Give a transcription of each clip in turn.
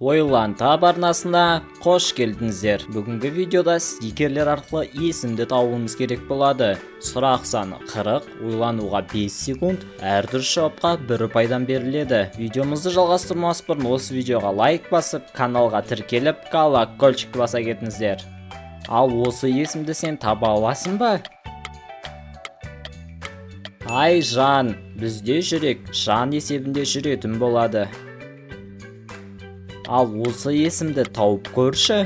Ойлан тап арнасына қош келдіңіздер. Бүгінгі видеода стикерлер арқылы есімді табуымыз керек болады. Сұрақ саны 40, ойлануға 5 секунд, әр дұрыс жауапқа 1 ұпайдан беріледі. Видеомызды жалғастырмас бұрын осы видеоға лайк басып, каналға тіркеліп, колокольчикті баса кетіңіздер. Ал осы есімді сен таба аласың ба? Айжан, бізде жүрек жан есебінде жүретін болады. Ал осы есімді тауып көрші.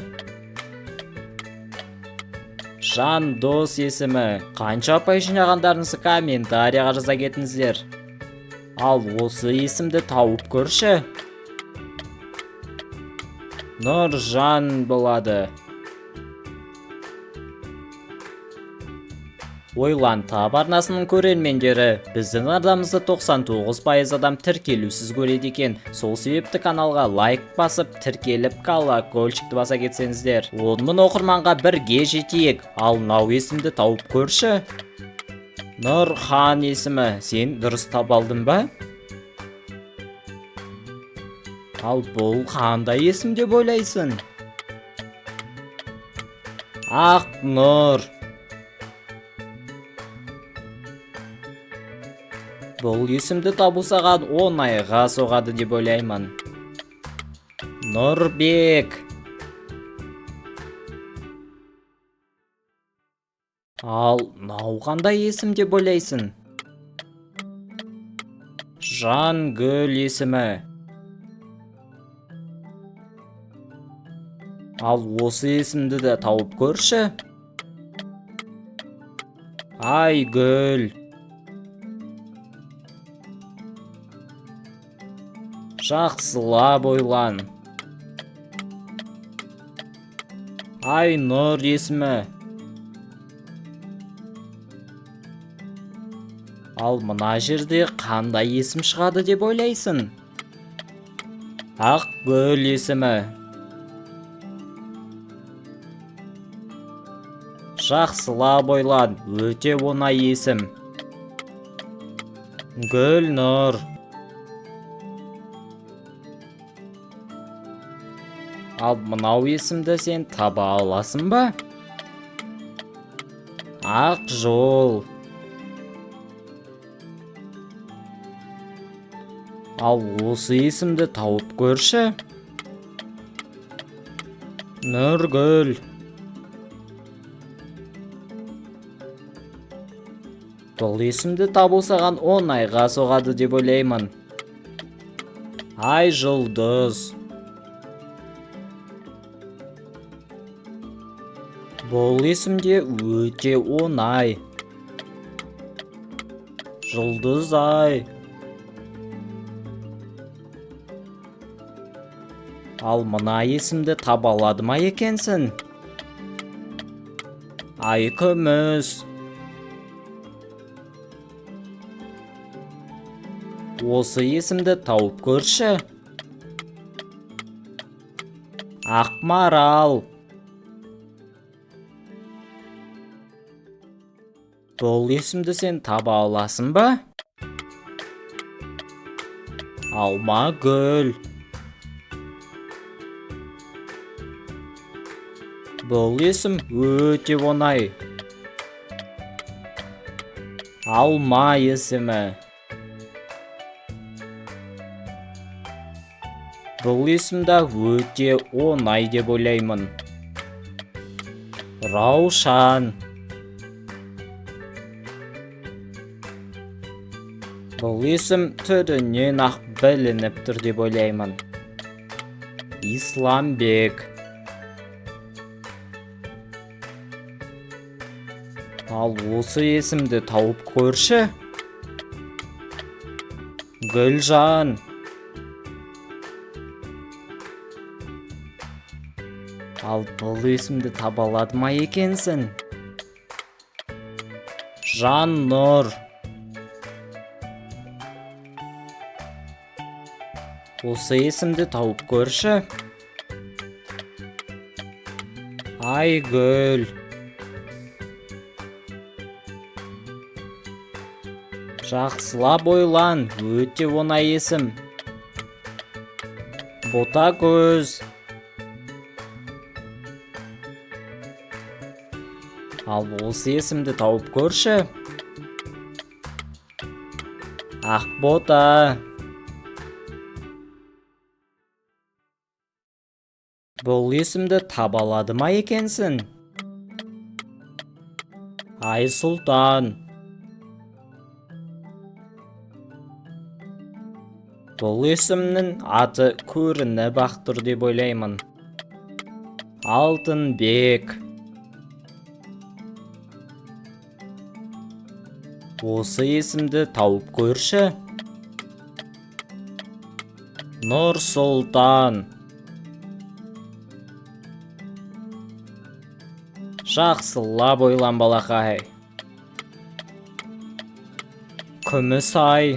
Жандос есімі. Қанша ұпай жинағандарыңызды комментарияға жаза кетіңіздер. Ал осы есімді тауып көрші. Нұржан болады. Ойлан тап арнасының көрермендері, біздің арнамызды 99% адам тіркелусіз көреді екен. Сол себепті каналға лайк басып, тіркеліп, колокольчикті баса кетсеңіздер. 10 мың оқырманға бірге жетейік. Ал мынау есімді тауып көрші. Нұрхан есімі. Сен дұрыс таба алдың ба? Ал бұл қандай есім деп ойлайсың? Ақнұр. Бұл есімді табу саған оңайға соғады деп ойлаймын. Нұрбек. Ал мынау қандай есім деп ойлайсың? Жангүл есімі. Ал осы есімді де тауып көрші. Айгүл. Жақсылап ойлан. Айнұр есімі. Ал мына жерде қандай есім шығады деп ойлайсың? Ақгүл есімі. Жақсылап ойлан, өте оңай есім. Гүлнұр. Ал мынау есімді сен таба аласың ба? Ақжол. Ал осы есімді тауып көрші. Нұргүл. Бұл есімді табу саған оңайға соғады деп ойлаймын. Айжұлдыз. Бұл есімде өте оңай. Жұлдызай. Ал мына есімді таба алады ма екенсің? Айкүміс. Осы есімді тауып көрші. Ақмарал. Бұл есімді сен таба аласың ба? Алмагүл. Бұл есім өте оңай. Алма есімі. Бұл есім де өте оңай деп ойлаймын. Раушан. Бұл есім түрінен ақ білініп тұр деп ойлаймын. Исламбек. Ал осы есімді тауып көрші. Гүлжан. Ал бұл есімді таба алады ма екенсің? Жаннұр. Осы есімді тауып көрші. Айгүл. Жақсылап ойлан, өте оңай есім. Ботагөз. Ал осы есімді тауып көрші. Ақбота. Бұл есімді таба алады ма екенсің? Айсұлтан. Бұл есімнің аты көрініп-ақ тұр деп ойлаймын. Алтынбек. Осы есімді тауып көрші. Нұрсұлтан. Жақсылап ойлан, балақай. Күмісай.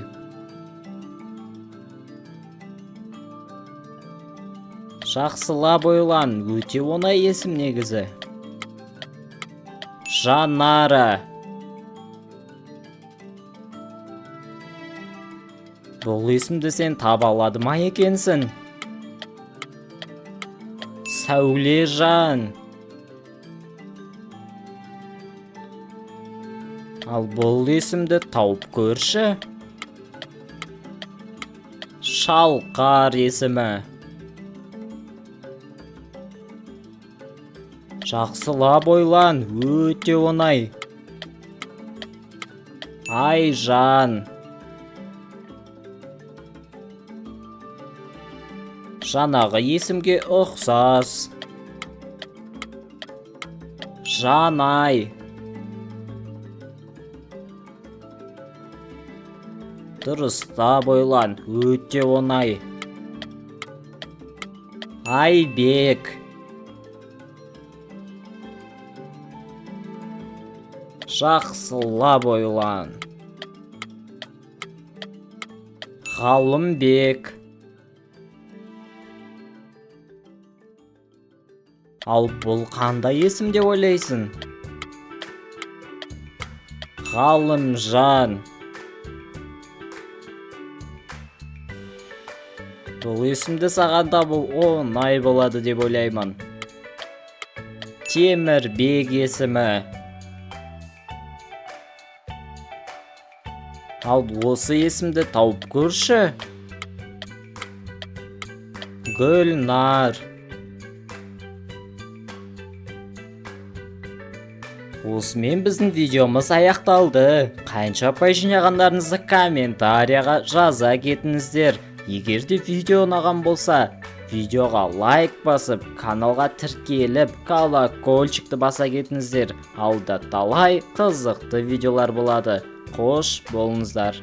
Жақсылап ойлан, өте оңай есім негізі. Жанара. Бұл есімді сен таба алады ма екенсің? Сәулежан. Ал бұл есімді тауып көрші. Шалқар есімі. Жақсылап ойлан, өте оңай. Айжан. Жаңағы есімге ұқсас. Жанай. Дұрыстап ойлан, өте оңай. Айбек. Жақсылап ойлан. Ғалымбек. Ал бұл қандай есім деп ойлайсың? Ғалымжан. Бұл есімді саған табу оңай болады деп ойлаймын. Темірбек есімі. Ал осы есімді тауып көрші. Гүлнар. Осымен біздің видеомыз аяқталды. Қанша ұпай жинағандарыңызды комментарияға жаза кетіңіздер. Егер де видео ұнаған болса, видеоға лайк басып, каналға тіркеліп, колокольчикті баса кетіңіздер. Алда талай қызықты видеолар болады. Қош болыңыздар.